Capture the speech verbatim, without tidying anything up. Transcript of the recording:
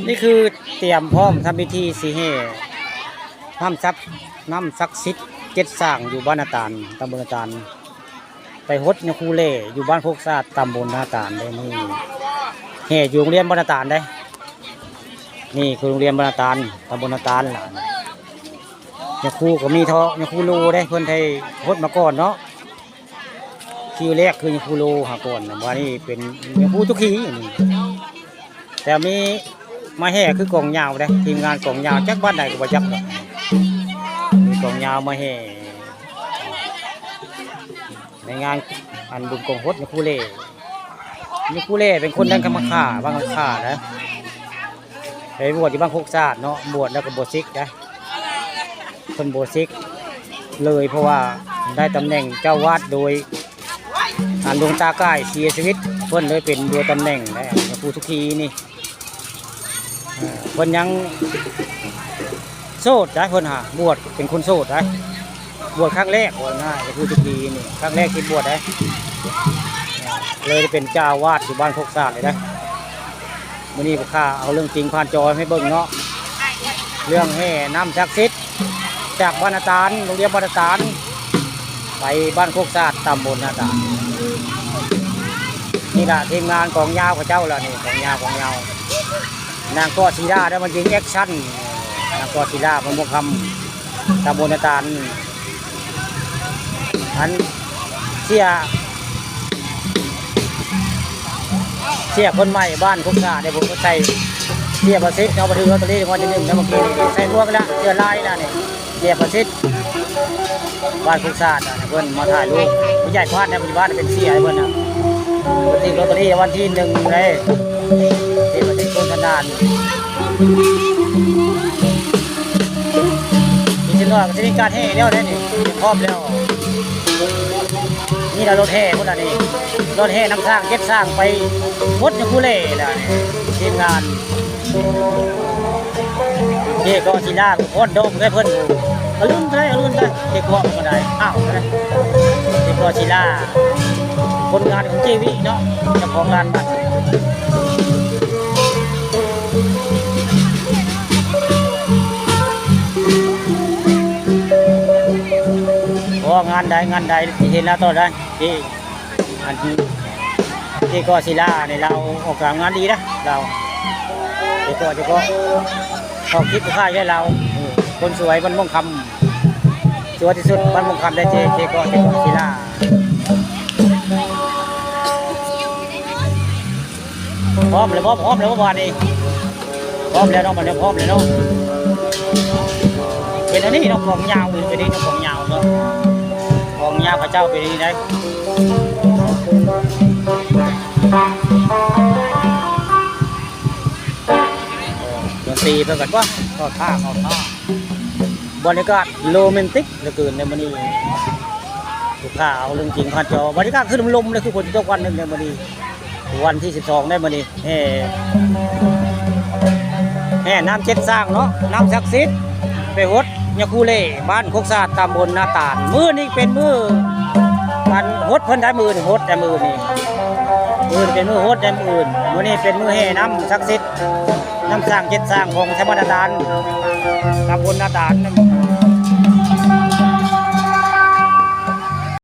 นี่คือเตรียมพร้อมทำพิธีสิแห่น้ำศักดิ์ น้ำศักดิ์สิทธิ์เจ็ดสร้างอยู่บ้านนาตาล ตำบลนาตาล ไปฮดยาคูแล่อยู่บ้านโคกสะอาด ตำบลนาตาลเด้อ นี่แห่อยู่โรงเรียนบ้านนาตาลเด้อ นี่คือโรงเรียนบ้านนาตาล ตำบลนาตาลล่ะ ยาคูก็มีเทาะ ยาคูโลเด้ เพิ่นไทยฮดมาก่อนเนาะ คิวแรกคือยาคูโลหาก่อนนะ ว่านี่เป็นยาคูทุกขีนี่ แต่มีมาแห่คือกองยาวเด้ ทีมงานกองยาวจักบ้านใดก็บ่จักดอก มีกองยาวมาแห่ ในงานอันบุญกองฮดยาคูเล่ ยาคูเล่เป็นคนดังคำมาค่า บ้านคำมาค่านะ ไปบวชอยู่บ้านโคกสะอาดเนาะ บวชแล้วก็บวชสิกนะ เพิ่นบวชสิกเลย เพราะว่าได้ตำแหน่งเจ้าวาดโดย อันหลวงตาก่ายเสียชีวิต เพิ่นเลยเป็นโดยตำแหน่งได้ หลวงปู่สุขีนี่ เอ่อ เพิ่นยังโสดได้ เพิ่นหาบวชเป็นคนโสดได้ บวชครั้งแรก ว่าง่าย หลวงปู่สุขีนี่ ครั้งแรกที่บวชได้ เลยได้เป็นเจ้าอาวาสอยู่บ้านโคกสะอาดเลยนะ มื้อนี้พวกข้าเอาเรื่องจริงผ่านจอให้เบิ่งเนาะ เรื่องแห่น้ำศักดิ์สิทธิ์จากบ้านนาตาล โรงเรียนบ้านนาตาล ไปบ้านโคกสะอาด ตำบลนาตาล นี่ล่ะทีมงานกองยาวเขาเจ้าล่ะนี่ กองยาว กองยาว นางกอดศิลาได้มายิงแอคชั่น นางกอดศิลา พนมคำ ตำบลนาตาล อันเสีย เสียคนใหม่บ้านโคกสะอาดเนี่ย ผมก็ใส่เสียประสิทธิ์ เอาไปถือลอตเตอรี่รางวัลที่หนึ่งแล้วเมื่อกี้นี่ ใส่หมวกแล้ว เสื้อลายแล้วนี่ เสียประสิทธิ์ บ้านโคกสะอาดนะ เพิ่นมาถ่ายรูป ผู้ใหญ่บ้านนะ ปัจจุบันเป็นเสียให้เพิ่นนะ ถือลอตเตอรี่รางวัลที่หนึ่งเลย เสียประสิทธิ์ คนขนาด อีกสักหน่อยก็จะมีการแห่แล้วได้นี่ พร้อมแล้ว นี่ละรถแห่พุ่นละนี่ รถแห่นำสร้างเจ็ดสร้างไปฮดยาคูเล่แล้วนี่ ทีมงาน เจกอศิลาก็พ่นดอกได้เพิ่นอยู่ อรุณได้ อรุณได้ เจกอก็ได้ อ้าว เจกอศิลา คนงานของเจวิเนาะ เจ้าของร้านบัตร โอ้ งานใด งานใดที่เห็นแล้วต่อได้ ที่อันที่ก็ศิลาเนี่ย เราออกกำลังงานดีนะ เรา เดี๋ยวก็ เดี๋ยวก็ ออกคลิปค่ายให้เรา เออ คนสวยบ้านม่วงคำ สวยที่สุดบ้านม่วงคำได้ เจ เจก็ เจก็ศิลา พร้อมแล้วบ่ พร้อมแล้วบ่ บาดนี้ พร้อมแล้วเนาะ บาดนี้พร้อมแล้วเนาะ เป็นอันนี้เนาะ กองยาว เป็นอันนี้เนาะ กองยาวเนาะ กองยาวพระเจ้าเป็นอันนี้ได้ ดนตรีเพิ่นก็ ว้า เข้าท่า เข้าท่า บรรยากาศโรแมนติกเหลือเกินในมื้อนี้ ลูกค้าเอาเรื่องจริงผ่านจอ บรรยากาศคือลมๆเลย คือฝนตกวันหนึ่งในมื้อนี้ วันที่สิบสองได้มื้อนี้ แห่ แห่น้ำเจ็ดสร้างเนาะ น้ำศักดิ์สิทธิ์ ไปฮดยาคูเล่ บ้านโคกสะอาด ตำบลนาตาล มื้อนี้เป็นมื้อ อันฮดเพิ่นได้ มื้อนี้ฮดได้ มื้อนี้ มื้อนี้เป็นมื้อฮดได้ มื้ออื่น มื้อนี้เป็นมื้อแห่น้ำศักดิ์สิทธิ์ น้ำสร้างเจ็ดสร้างของชาวบ้านนาตาล ตำบลนาตาล